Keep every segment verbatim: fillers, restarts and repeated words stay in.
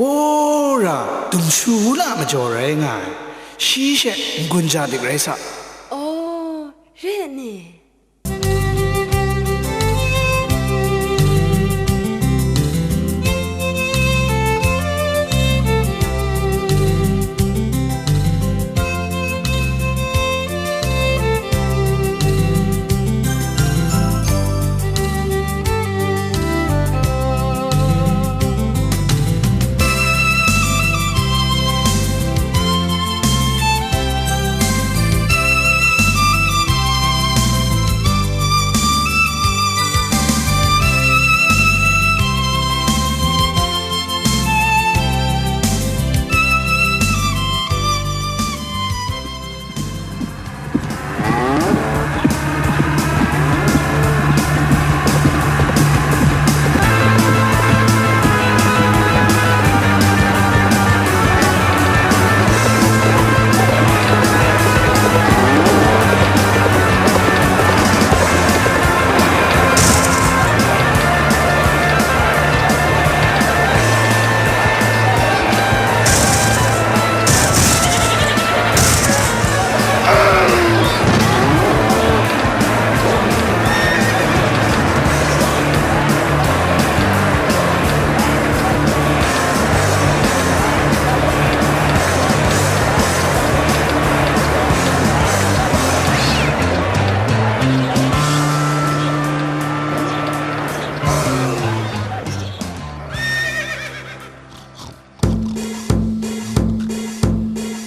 Wora dumshu wula majaw rai nga ai, shi she n-gun ja dik rai sa. Aw, re ai ni?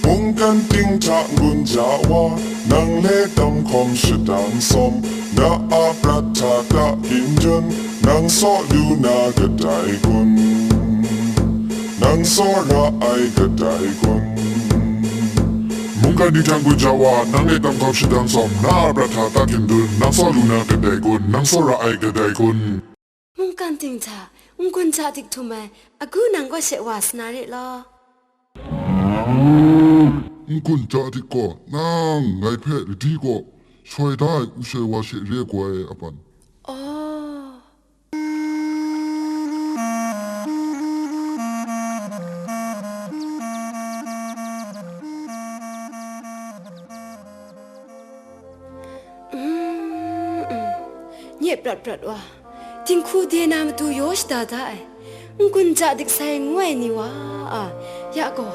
Mungkan ting hta n-gun ja wa, nang le tam hkawm shadang sawm, na a prat hta ta hkindun, nang saw lu na kadai kun? Nang saw ra ai kadai kun? Mungkan ting hta n-gun ja wa, nang le tam hkawm shadang sawm, na a prat hta ta hkindun, nang saw lu na kadai kun? Nang saw ra ai kadai kun? Mungkan ting hta n-gun ja dik htum ai agu nang kaw she wa sa na re law. N-gun ja dik gaw, nang ngai hpe ladi kaw shoi da ai u shoi wa she re ai goi, Apan. Aw. Mm, mm. Nye prat prat wa, dinghku de na matu yaw shada da ai, n-gun ja dik sai ngu ai ni wa a, ya gaw,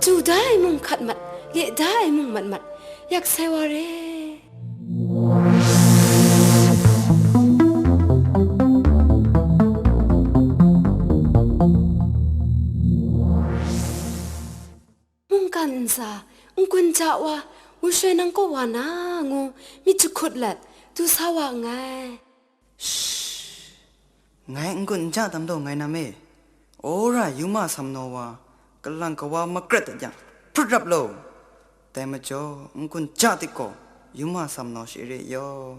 ju da ai mung hkat mat, le da ai mung mat mat, yak sai wa re. Mungkan ntsa, n-gun ja wa, wushoi nang kaw wa na ngu, myit jahkut let, du sa wa nngai. Sh! Ngai n-gun n ja tam taw ngai nam e. Wora yuma samnaw wa, kalang kawa makrat dat yang, hprut rap law. Dai majaw, n-gun ja dik gaw, yuma samnaw she re yaw.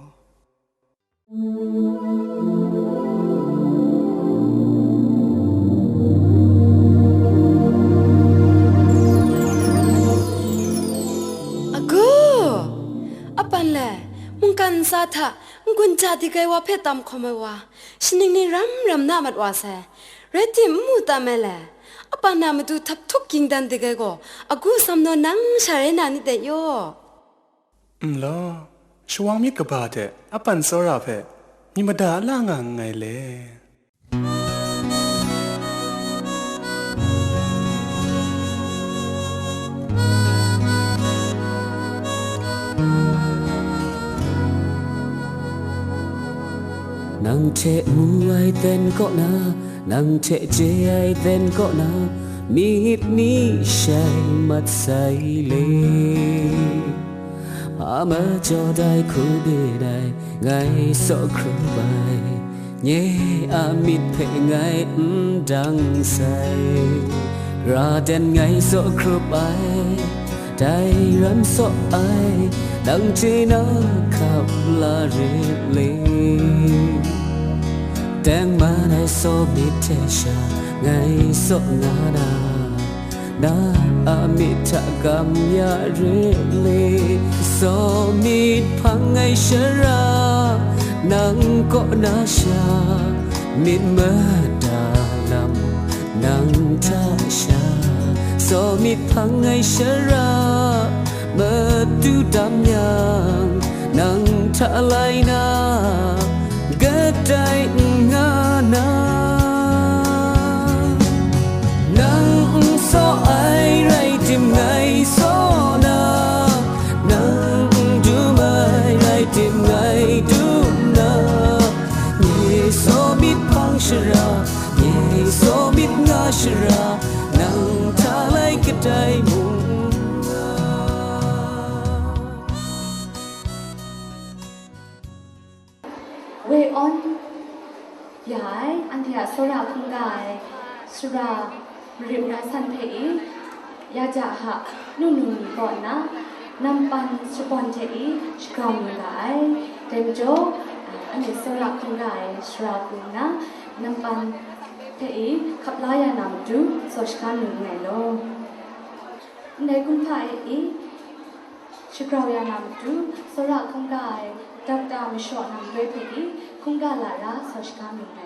Agu! Apan le, mungkan ntsa hta n-gun ja dik ai wa hpe tam hkawm ai wa, shaning ni ram ram na mat wa sai. Rai tim, n mu tam ai le, apan a matu htap htuk ging dan dik ai gaw, agu samnaw nang sha rai na nit dai yaw. Nlaw, shawang myit kaba hte apan tsawra hpe myit mada a la nga nngai le. Nang hte mu ai ten kaw na, nang hte chye ai ten kaw na, myit ni shai mat sai le. A majaw dai hku byin ai, ngai saw hkrup ai, nye a myit hpe ngai n dang sai. Ra dan ngai saw hkrup ai, dai ram saw ai, nang chye na hkap la rit le. Tengman ai saw myit hte sha ngai saw nga na, na a myit hta kam ya rit le. Saw myit hpang ai shara, nang kaw na sha, myit mada lam Nang hta sha, saw myit hpang ai shara, matu tam yang, nang hta lai na, kadai n nga na. Nang n saw ai rai tim ngai saw na, nang n dum ai rai tim ngai dum na. Nye saw myit hpang shara, nye saw myit nga shara, nang hta lai kadai mung nga. Woi awn ya ai, anhte a tsawra hkungga ai sara marim mara san hpe i, ya ja ha, nu nu ni kaw nna, nampan shabawn hte i shagrau lu ga ai. Dai majaw, a, anhte tsawra hkungga ai sara hku nna, nampan hte i hkap la ya na matu, tsaw shaga lu nngai law. Ndai kumhpa e i, shagrau ya na matu, tsawra hkungga ai Doctor Mashaw Namdoi hpe i, hkungga lara tsaw shaga lu nngai.